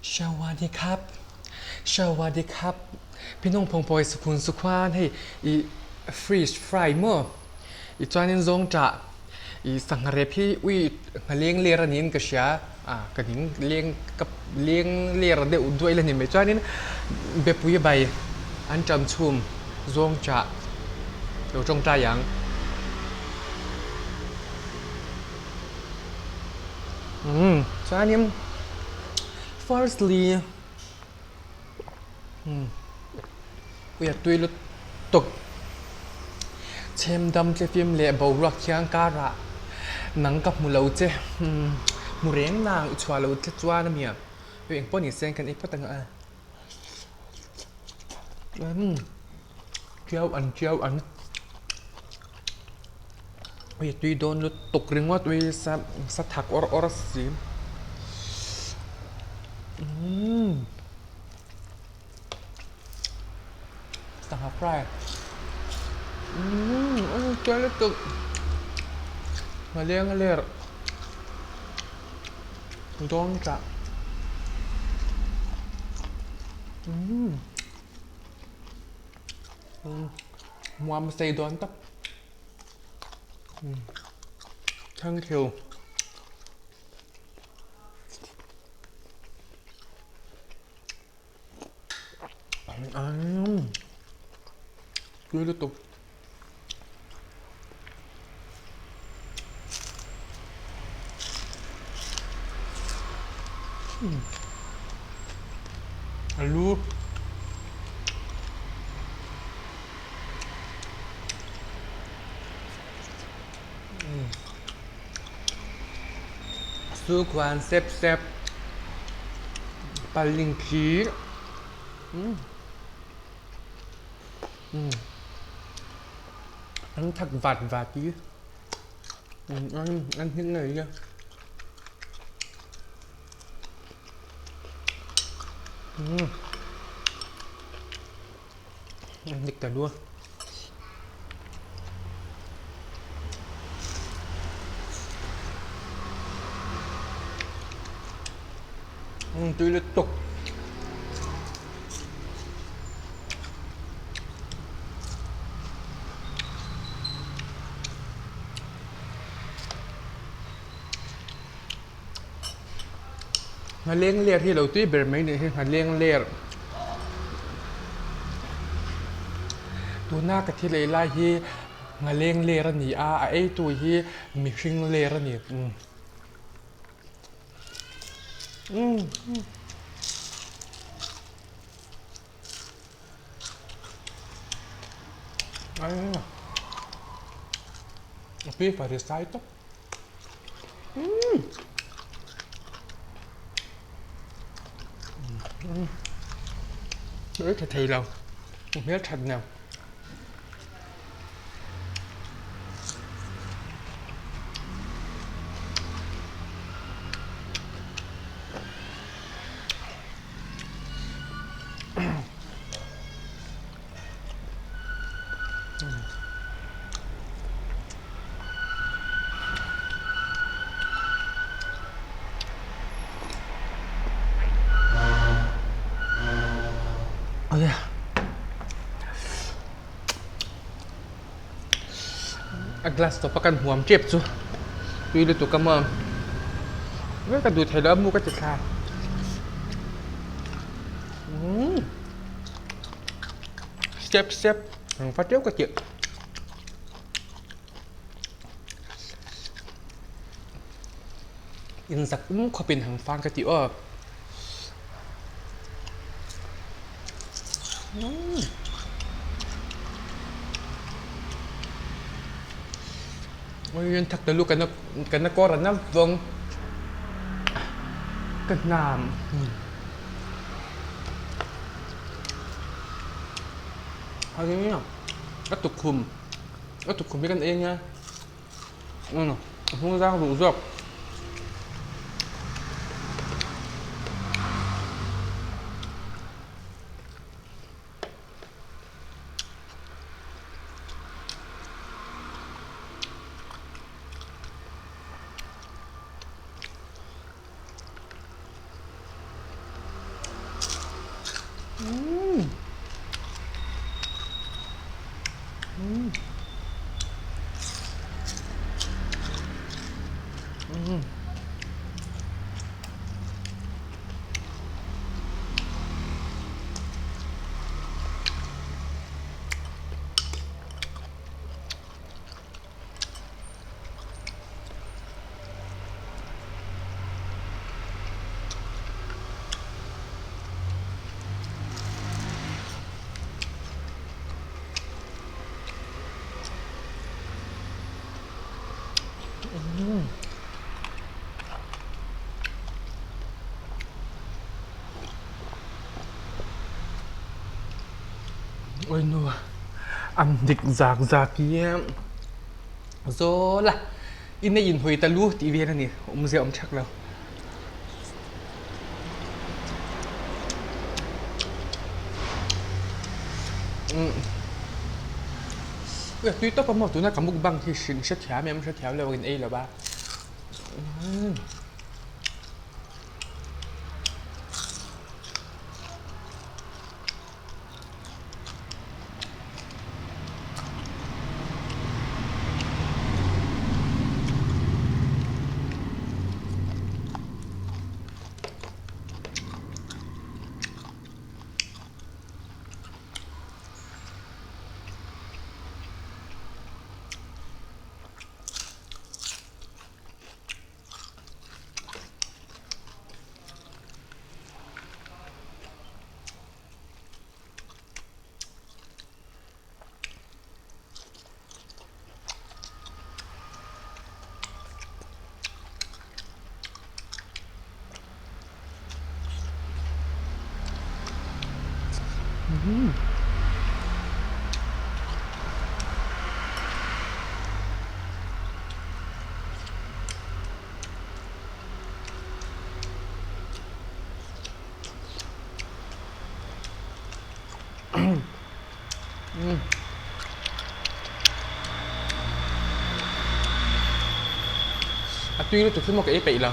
Sawadee khap Sawadee khap Pinawng phawng phawi sukhun sukhuan hei i fish fry maw i chuanin zawngṭah i sangha rep hi ui nghaleng ler a niin ka hria a ka ning leng ka leng ler deuh duai la ni mai chuanin bepui bai an ṭam chhum zawngṭah lo ṭawngṭai ang. Umm chuanin firstly umm puia tui lut tawp chhem dam tle fim leh boruak thiang karah nang ka hmu lo che umm hmu reng nang i chhuah lo tle chuan ania hei engpawh ni se kan ei phawt ang a umm chiau an chiau an. Ui tui dawn lutuk ringawt ui sa sa thak awr awr si umm sangha fry umm a tui lutuk a leng a ler dawn tah umm muam sei dawn tak. Thank you. Tui lutuk. Alu. Su khuan sep sep paling khi ăn thật vặt vặt chứ ăn ăn thế này nha ăn nghịch cả luôn tui lutuk. Nghaleng ler hi lo tui ber mai nih hi nghaleng ler tuna ka thil ei lai hi nghaleng ler a ni a a ei tu hi mihring ler a ni. A pi farisai tawp. Ei tha thei lo hmel that nen. A glass tawpa kan huam tep chu tui lutuk a maw ka duh theih loh a mu ka ti thla umm step step ang fa teuh ka tih inzak um khawpin hang fang ka tih aw. Oi thak ta lu kan kan kawr an vawng ka hnam. A tukkhum a tukkhum hi kan ei ania a hnung zang ruh zawk. Oi nu an dik zak zak i zawl a in a inhawi ta lu tih vel a ni awmzia a awm thak lo. Tui tawp a maw tuna ka mukbang hi hrin hrethiam em hrethiam lo in ei lo va. A tui lutuk hi maw ka ei peih lo.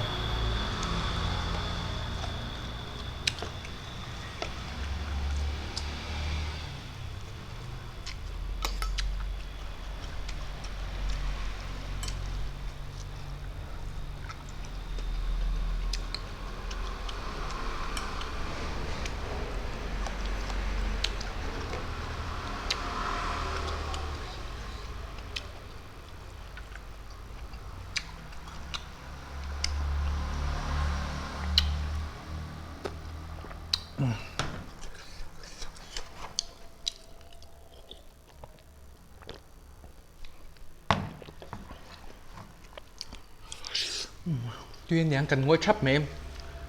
Tui aniang kan ngawi thap mai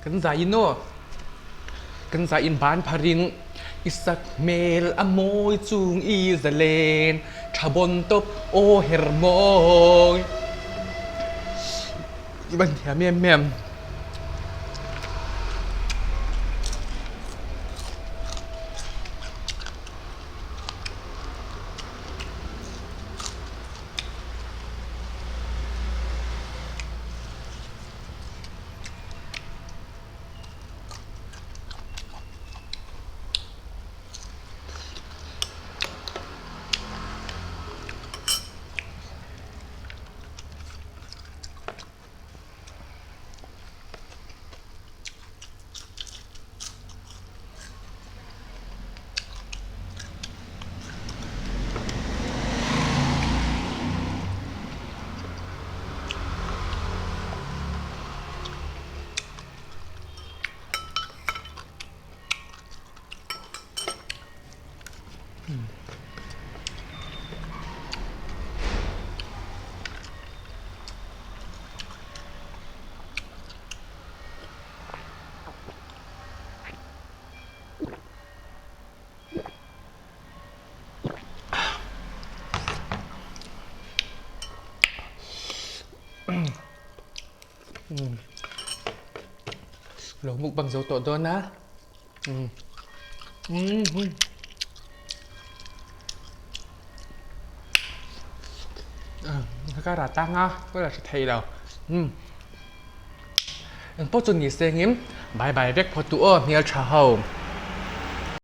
kan zai in aw kan zai in ban phar in i sak hmel a mawi chung i zalen tha bawn tawp aw her mawi i ban thiam em em. Lo mukbang zo tawh dawn a. Ka rah tang a, ka la hre thei lo. Engpawh chu ni sengin bye bye vek phawt tu aw hmeltha ho.